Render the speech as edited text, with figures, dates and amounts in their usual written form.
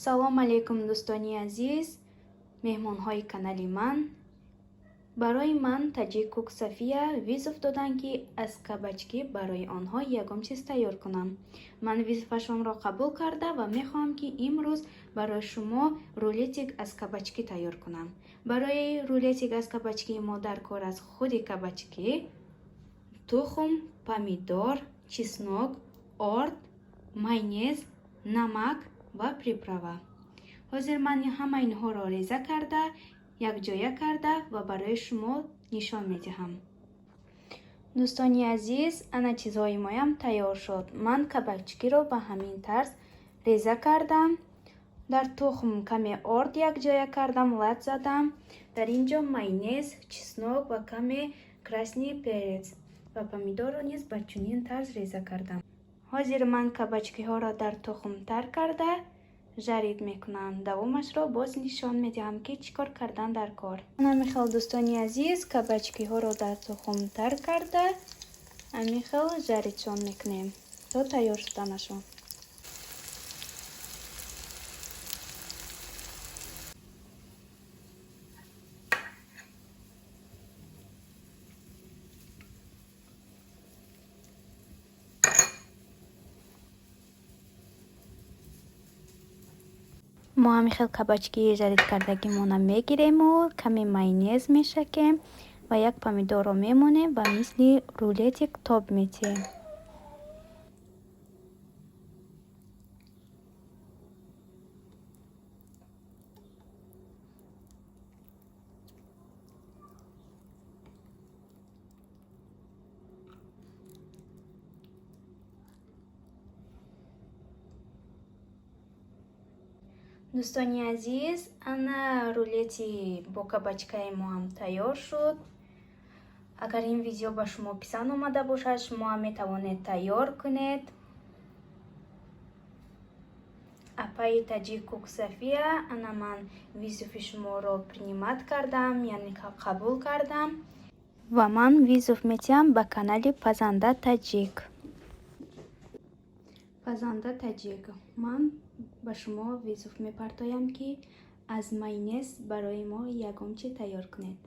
Салом алейкум, дӯстони азиз, меҳмонҳои канали ман. Барои ман Таҷик Кук Сафия вызов доданд, ки аз кабачки барои онҳо ягон чиз тайёр кунам. Ман вызов ашонро қабул карда ва мехоҳам, ки имрӯз барои шумо рулетик аз кабачки тайёр кунам. Барои рулетик аз кабачки мо дар кор аст худи кабачки, тухм, помидор, чеснок, орд, майонез, намак ва приправа. Ҳозир ман ҳама инҳоро реза карда, якҷоя карда ва барои шумо нишон медиҳам. Дӯстони азиз, ана чизҳои моям тайёр шуд. Ман кабачкиро ба ҳамин тарз реза кардам. Дар тухм каме орд якҷоя кардам, лат задам. Дар ин ҷо майонез, чеснок ва каме красный перец ва помидорро низ ба чунин тарз реза кардам. Ҳозир ман кабачкиҳоро дар тухм тар карда жарить мекунам. Давомашро боз нишон медиҳам, ки чӣ кор кардан дар кор. Ҳамин хел, дӯстони азиз, кабачкиҳоро дар тухм тар карда, ҳамин хел жарить шон мекунем то тайёр шуданашон. Мо ҳамин хел кабачкии жарить кардагимона мегирему, каме майонез мешакем ва як помидорро мемонем ва мисли рулетик тоб метиҳем. Дӯстони азиз, ана рулети бо кабачкаи мо ҳам тайёр шуд. Агар ин видео ба шумо писанд омада бошад, шумо ҳам метавонед тайёр кунед. Апаи Таҷик Кук Сафия, ана ман вызов и шуморо принимать кардам, яъне қабул кардам, ва ман вызов метиҳам ба канали Пазанда Таҷик. Пазанда Таҷик, ман ба шумо вызов мепартоям, ки аз майонез барои мо ягон чи тайёр кунед.